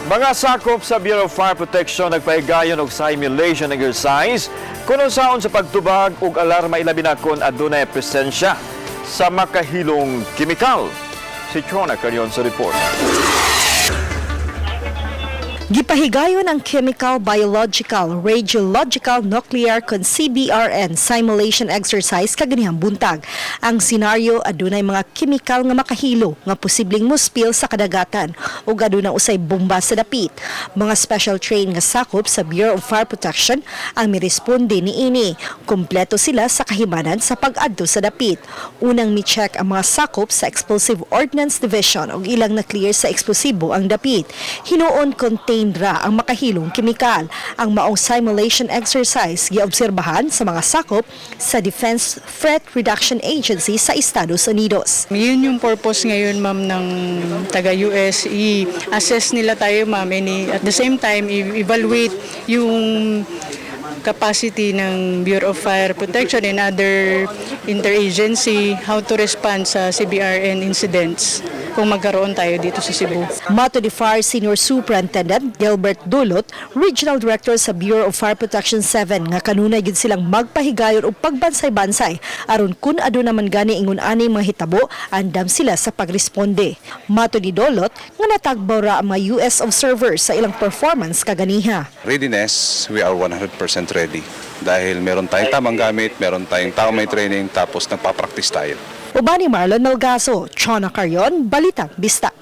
Mga sakop sa Bureau of Fire Protection nagpahigayon og simulation exercise kung unsaon sa pagtubag og alarma, ilabi na kon adunay presensya sa makahilong kemikal. Si Chona Carion sa report. Gipahigayon ang Chemical, Biological, Radiological, Nuclear kon CBRN simulation exercise kaganihang buntag. Ang senaryo, adunay mga chemical nga makahilo nga posibleng muspill sa kadagatan ug aduna usay bomba sa dapit. Mga special trained nga sakop sa Bureau of Fire Protection ang miresponde niini. Kumpleto sila sa kahimanan sa pag-adto sa dapit. Unang mi-check ang mga sakop sa Explosive Ordnance Division ug ilang na-clear sa eksplosibo ang dapit. Hinuon contained ra ang makahilong kemikal. Ang maong simulation exercise giobserbahan sa mga sakop sa Defense Threat Reduction Agency sa Estados Unidos. Yun yung purpose ngayon, ma'am, ng taga-US. I-assess nila tayo, ma'am, and at the same time, i-evaluate yung capacity ng Bureau of Fire Protection and other interagency, how to respond sa CBRN incidents kung magkaroon tayo dito sa Cebu. Mato ni Fire Senior Superintendent Gilbert Dulot, Regional Director sa Bureau of Fire Protection 7, nga kanunay gid silang magpahigayon og pagbansay-bansay aron kun aduna man gani ingon ani mga hitabo, andam sila sa pagresponde. Mato ni Dulot nga natagbaw ra ang mga US observers sa ilang performance kaganiha. Readiness, we are 100% ready. Dahil meron tayong tamang gamit, meron tayong tamang may training, tapos nagpa-practice tayo. Uban ni Marlon Melgaso, Chona Carion, Balitang Bisdak.